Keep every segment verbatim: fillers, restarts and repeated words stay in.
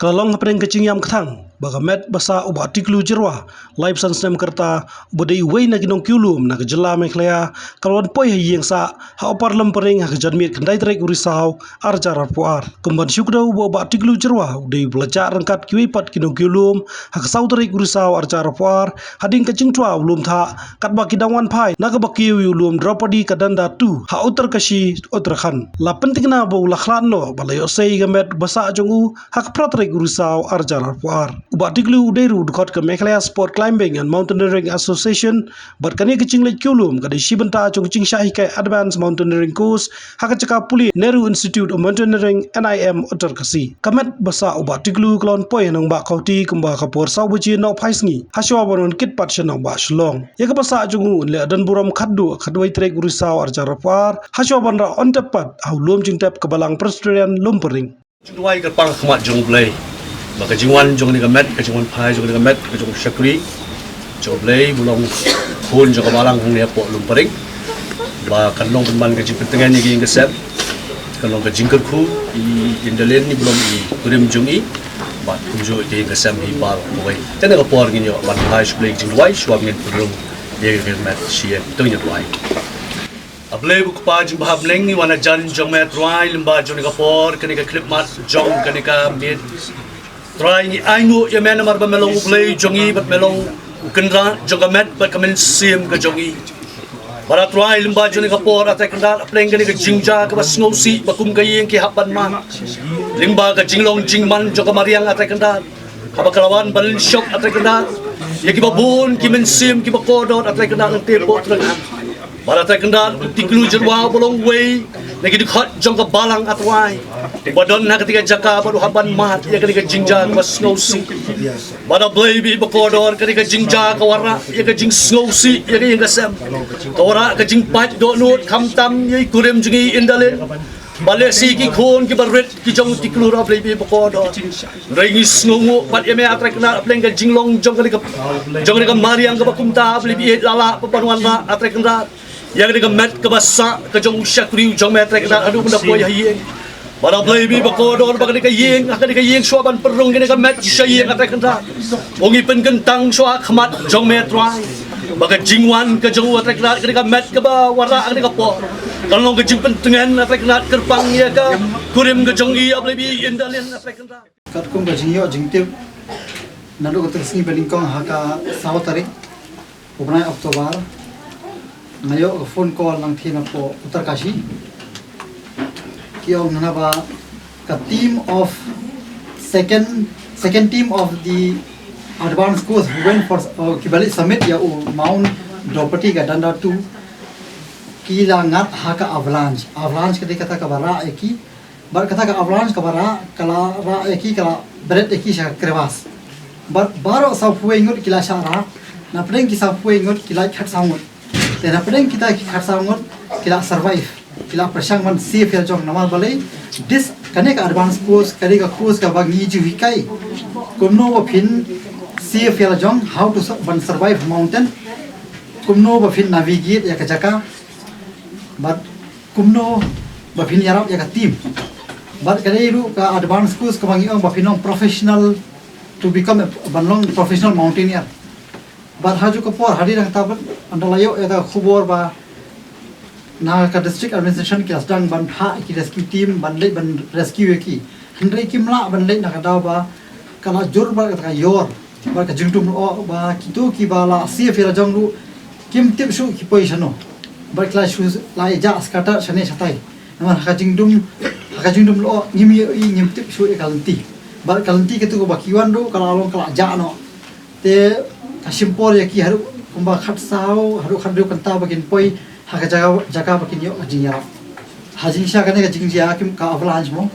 Ka long hapdeng ka jingïam kthang ba ka met ba sah u Bah Tiklu Jyrwa, laiphew san snem ka rta, uba dei uwei na ki nongkiew lum na ka jylla Meghalaya, ka la wan poi ha ïing sah ha Upper Lympering ha ka janmiet khyndai tarik u Risaw, ar hajar arphew ar. Kumban shu kdew ba u Bah Tiklu Jyrwa u dei uba la jah ryngkat kiwei pat ki nongkiew lum ha ka saw tarik u Risaw, ar hajar arphew ar, hadien ka jingtwa u lum thah, katba ki dang wan phai na kaba kiew ïa u lum Draupadi ka Danda two ha Uttarkashi, Uttarakhand. La pynthikna ba u la khlad noh bad la ïohsei ïa ka met ba sah jong u ha ka phra tarik u Risaw, ar hajar arphew ar. U Bah Tiklu u dei ruh u dkhot ka Meghalaya Sport Climbing and Mountaineering Association, bad kane ka jingleit kiew lum ka dei shi bynta jong ka jingshah hikai Advanced Mountaineering Course ha ka jaka pule Nehru Institute of Mountaineering, N I M, Uttarkashi. Ka met ba sah u Bah Tiklu ka la wan poi ha Nongbah Khawti kumba ka por saw baje nohphai sngi, hashwa ban wan kit pat sha Nongbah Shillong. Ïa kaba sah jong u yn leh donburom khatduh khatwei tarik u Risaw, ar hajar arphew ar, hashwa ban rah on tep pat ha u lum jingtep ka Balang Presbyterian Lympering. Jingduwai kyrpang ha khmat jong U Blei ba ka jingwan jong kane ka met, ka jingwan phai jong kane ka met ka jong u shakri jong U Blei ba long khun jong ka Balang hangne hapoh Lympering, ba kan long pynban ka jingpyntngen ïa ka ïing ka sem, kan long ka jingkyrkhu ïa i Indalin, i ba long i kurim jong i, bad kumjuh ïa ka ïing ka sem hi baroh kawei. Te na ka por ngin ïoh ban phai sha U Blei ka jingduwai shuwa ba ngin pynrung ïa ka met sha ïing. To ngin ïa duwai. A Blei ba u Kpa jingbha bneng, ngi wan hajan jong me Trai lyngba jong kane ka por, kane ka khyllipmat jong kane ka miet. Trai, ngi ainguh ïa me namar ba me long U Blei jong ngi bad me long U Kynrad jong ka met bad ka mynsiem ka jong ngi. Bad A Trai, lyngba jong kane ka por, A Trai Kynrad, hapdeng kane ka jingjia kaba sngewsih ba kum ka ïing ki hap ban mad, lyngba ka jinglong jingman jong ka mariang, A Trai Kynrad, haba ka la wan ban lynshop, A Trai Kynrad, ïa kiba bun ki mynsiem kiba kordor, A Trai Kynrad, nangta hapoh Trai Kynrad. Bad A Trai Kynrad, u Tiklu Jyrwa uba long uwei na ki dkhot jong ka Balang, A Trai, uba don ha katei ka jaka bad u hap ban mad ïa kane ka jingjia kaba sngewsih. Bad A Blei ba i ba kordor, kane ka jingjia ka wanrah ïa ka jingsngewsih ïa ka ïing ka sem, ka wanrah ka jingpait dohnud khamtam ïa i kurim jong ngi i Indalin, bad lehse ki khun kiba rit ki jong u Tiklu, A Blei ba i ba kordor. Hynrei ngi sngewnguh pat ïa me, A Trai Kynrad, hapdeng ka jinglong jong kane ka, jong kane ka mariang kaba kumta, A Blei ba i la lah pat ban wanrah, A Trai Kynrad, ïa kane ka met kaba sah ka jong u shakri u jong me, A Trai Kynrad, haduh ban da poi ha ïing. Bad A Blei ba i ba kordor, ba kane ka ïing, ha kane ka ïing shuwa ban pynrung ïa kane ka met sha ïing, A Trai Kynrad, ngi pynkyntang shuwa ha khmat jong me Trai, ba ka jingwan ka jong u, A Trai Kynrad, kane ka met kaba wanrah ha kane ka por, kan long ka jingpyntngen, A Trai Kynrad, kyrpang ïa ka kurim ka jong i, A Blei ba i Indalin, A Trai Kynrad. Katkum ka jingïoh jingtip, naduh katei ka sngi ba nyngkong ha ka saw tarik u bnai October, nga ïoh ka phone call nangtei napoh Uttarkashi. Ki ong naba ka team of second, second team of the advanced course who went for, uh, kiba leit summit ïa u Mount Draupadi ka Danda two, ki la ngat ha ka avalanche. Avalanche ka dei kata kaba rah ïa ki. Bad kata ka avalanche kaba rah, ka la rah ïa ki, ka la bret ïa ki sha ka crevasse. Bad baroh sawphew wei ngut ki la shah rah, na pdeng ki sawphew wei ngut ki la khatsaw ngut. Te na pdeng kita ki khatsaw ngut ki la survive, ki la pyrshang ban save ïa la jong, namar balei, this, kane ka advanced course ka dei ka course kaba ngi ju hikai kumno ba phin save ïa la jong, how to su-, ban survive mountain, kumno ba phin navigate ïa ka jaka, bad kumno ba phin ïarap ïa ka team. Bad ka dei ruh ka advanced course kaba ngi ong ba phin long professional, to become a, ban long professional mountaineer. Bad ha kajuh ka por, hadien nangta pat, ynda la ïoh ïa ka khubor ba na ka district administration ki la sdang ban phah ki rescue team ban leit ban rescue ïa ki. Hynrei kim lah ban leit na ka daw ba ka la jur bad kata ka ïor bad ka jingdum lyoh, ba kito kiba la save ïa la jong ruh kim tip shuh ki poi shano. Bad ki la shu la ïa jah scatter shane shatai. Namar ha ka jingdum, ha ka jingdum lyoh ngim ïohi, ngim tip shuh ïa ka lynti. Bad ka lynti kito ba ki wan ruh ka la long ka la jah noh. Te ka shim por ïa ki haduh kumba khatsaw haduh khathynriew kynta ba kin poi ha ka jaka, jaka ba kin ïoh ka jingïarap. Ha jingshisha kane ka jingjia kim, ka avalanche mo,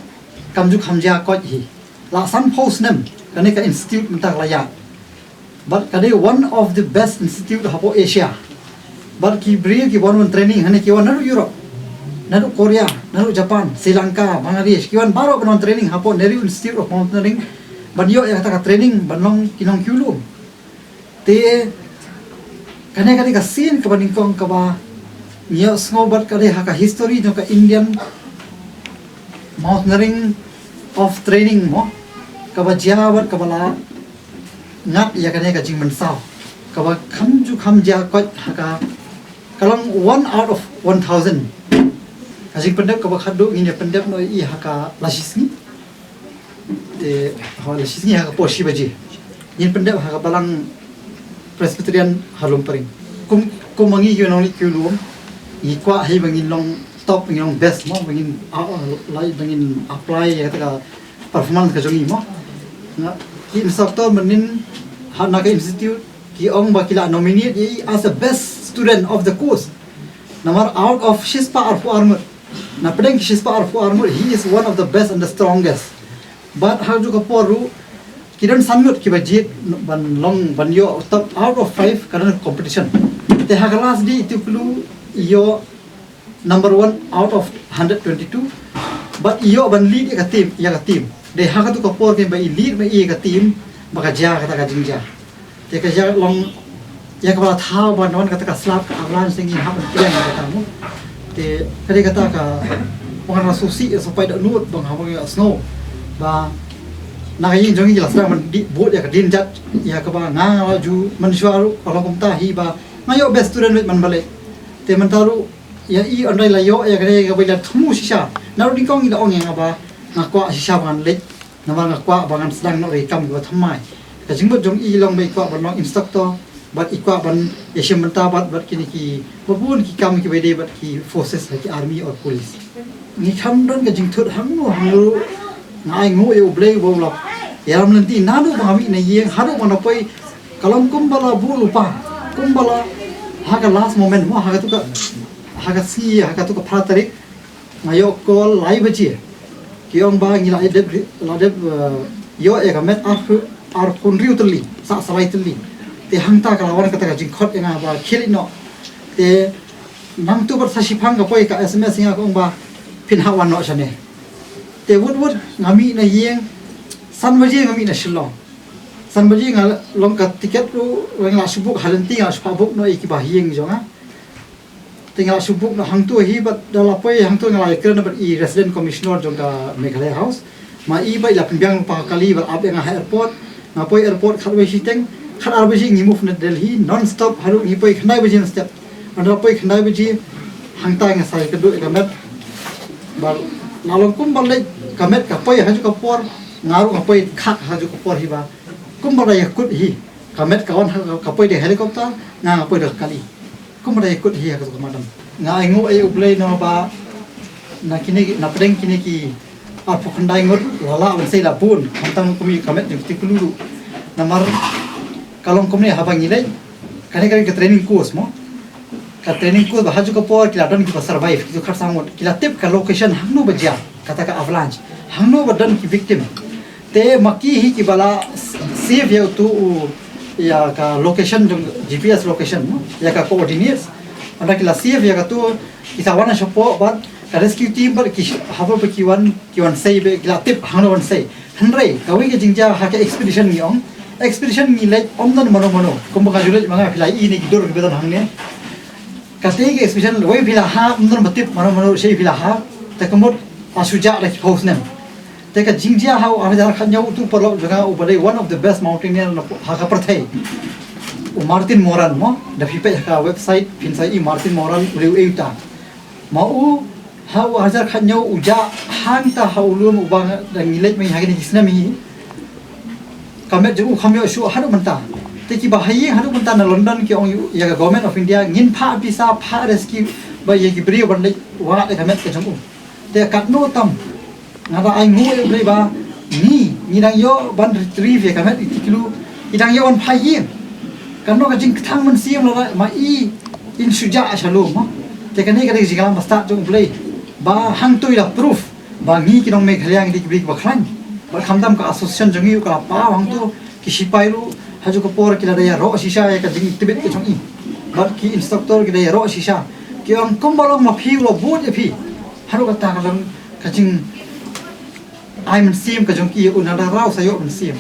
kam ju kham jia koit hi. La sanphew snem kane ka institute mynta ka la ïaid. Bad ka dei one of the best institute hapoh Asia. Bad ki briew kiba wan training hangne ki wan naduh Europe, naduh Korea, naduh Japan, Sri Lanka, Bangladesh, ki wan baroh ban wan training hapoh Nehru Institute of Mountaineering ban ïoh ïa kata ka training ban long ki nongkiew lum. Te kane ka dei ka sien kaba nyngkong kaba ngi ïohsngew, bad ka dei ha ka history jong ka Indian Mountaineering of Training mo, Kaba jia wat kaba la ngat ïa kane ka jingmynsaw kaba kham ju kham jia koit ha ka, ka long one out of one thousand. Ka jingpyndep kaba khadduh ngin ïa pyndep noh ïa i ha ka la shisngi. Te ha la shisngi ha ka por shi baje ngin pyndep ha ka balang Presbyterian ha Lumparing. Kum, kum ma ngi ki nongleit ki lum, ngi kwah hi ba ngin long top, ngin long best mo, ba ngin, ah, ah, lai ba ngin apply ïa kata ka performance ka jong ngi mo. Nga, ki instructor mynnin ha na ka institute ki ong ba ki la nominate ïa i as the best student of the course. Namar out of shispah arphew ar ngut, na pdeng ki shispah arphew ar ngut, he is one of the best and the strongest. Bad ha ju ka por ruh ki don san ngut kiba jied ban long, ban ïoh top, out of five ka don competition. Te ha ka last day itu kulu ïoh number one out of hundred twenty-two. Bad ïoh ban lead ïa ka team, ïa ka team. Dei ha katu ka por kaba i lead ma i ïa ka team ba ka jia kata ka jingjia. Te ka jia long ïa kaba la thaw ban wan kata ka slap ka avalanche te ngi hap ban pdiang ïa kata mo. Te ka dei kata ka pynban la sngewsih ïa u Soiphant Dohnud ba nga hap ban ïohsngew ba na ka ïing jong ngi la sdang ban dih bud ïa ka dienjat ïa kaba nga nga la ju mynshuwa ruh ka long kumta hi ba nga ïoh best student wit man ba leh. Te mynta ruh ïa i ynda i la ïoh ïa kane kaba i la thmu shisha. Naduh nyngkong i la ong ïa nga ba nga kwah shisha ba ngan leit. Namar nga kwah ba ngan sdang noh ïa ki kam kiba thymmai. Ka jingmut jong i long ba i kwah ban long instructor bad i kwah ban ïashim bynta bad, bad kine kiba bun ki kam kiba i dei bad ki forces ha ki army or police. Ngi kham don ka jingthut hangno hangno ruh nga ainguh ïa U Blei uba u la ïalam lynti naduh ba nga mih na ïing haduh ba nga poi, ka long kumba la buh lypa, kumba la ha ka last moment mo, ha katu ka, ha ka sngi, ha katu ka phra tarik nga ïoh call lai baje. Ki ong ba ngi la dep, la dep, eh, ïoh ïa ka met arphew, arphew hynriew tylli, sah sa lai tylli. Te hangta ka la wan kata ka jingkhot ïa nga ba khie leit noh. Te nangtu bad sa shiphang ka poi ka S M S ïa nga ka ong ba phin hap wan noh shane. Te wut wut nga mih na ïing, san baje nga mih na Shillong. San baje nga long ka tiket ruh nga la shu book ha lynti, nga la shu phah book noh ïa kiba ha ïing jong nga. Te nga la shu book noh hangtu hi bad da la poi hangtu nga la ïakren bad i Resident Commissioner jong ka Meghalaya House. Ma i ba i la pynbiang lypa ha kali bad ap ïa nga ha airport. Nga poi airport khatwei shiteng, khatar baje ngi move na Delhi non stop haduh ngi poi khyndai baje mynstep. Ynda la poi khyndai baje hangta nga sa ïakynduh ïa ka met. Bad la long kumba leit ka met ka poi ha ju ka por, nga ruh nga poi khak ha ju ka por hi ba kumba la ïakut hi. Ka met ka wan ha ka, ka poi da helicopter, nga nga poi da ka kali. Kumba da ïakut hi ha katu ka madan. Nga ainguh ïa U Blei namar ba na kine, na pdeng kine ki arphew khyndai ngut la lah ban sei la bun, khamtam kum ïa ka met jong kito ki kulu ruh. Namar ka long kumne haba ngi leit, kane ka dei ka training course mo. Ka training course ba ha ju ka por ki la don kiba survive, kito khatsan ngut. Ki la tip ka location hangno ba jia kata ka avalanche, hangno ba don ki victim. Te ma ki hi kiba la save ïa utu u, ïa ka location jong, G P S location mo, ïa ka coordinates. Ynda ki la save ïa katu, ki sa wan shapoh bad ka rescue team bad ki haba ba ki wan, ki wan sei bad ki la tip hangno wan sei. Hynrei kawei ka jingjia ha ka expedition ngi ong, expedition ngi leit ym don mano mano. Kumba nga ju leit ma nga, phi la ïohi ne ki dur kiba don hangne. Kata ka expedition wei phi la ha, ym don ba tip mano mano shi phi la ha. Te ka mut la shu jah da ki phew snem. Te ka jingjia ha u arhajar khatñiew, utu u paralok jong nga uba dei one of the best mountaineer na ha ka pyrthei, u Martin Moran mo. Da phi peit ha ka website phin sa ïohi Martin Moran u dei uei uta. Ma u ha u arhajar khatñiew u jah hangta ha u lum uba nga, da ngi leit ma ngi ha kine ki snem hi. Ka met jong u kham ïoh shuh haduh mynta. Te kiba ha ïing haduh mynta na London ki ong ïa ka Government of India ngin phah pisa, phah rescue ba ïa ki briew ban leit wad ïa ka met ka jong u. Te katno tam nga da ainguh ïa U Blei ba ngi, ngi dang ïoh ban retrieve ïa ka met ïa kito ki kulu, ki dang ïoh ban phah ïing. Katno ka jingkthang mynsiem lada ma i in shu jah sha lum mo. Te kane ka dei ka jingïalam ba stad jong U Blei ba hangto i la proof ba ngi ki nong Meghalaya ngi dei ki briew kiba khlaiñ. Bad khamtam ka association jong ngi ruh ka la paw hangto, ki shipai ruh ha ju ka por ki la da ïaroh shisha ïa ka jingtbit ka jong i. Bad ki instructor ki da ïaroh shisha, ki ong kumba long ma phi u la bud ïa phi. Haduh katta ka long ka jingai mynsiem ka jong ki, u na da raw sa ïoh mynsiem.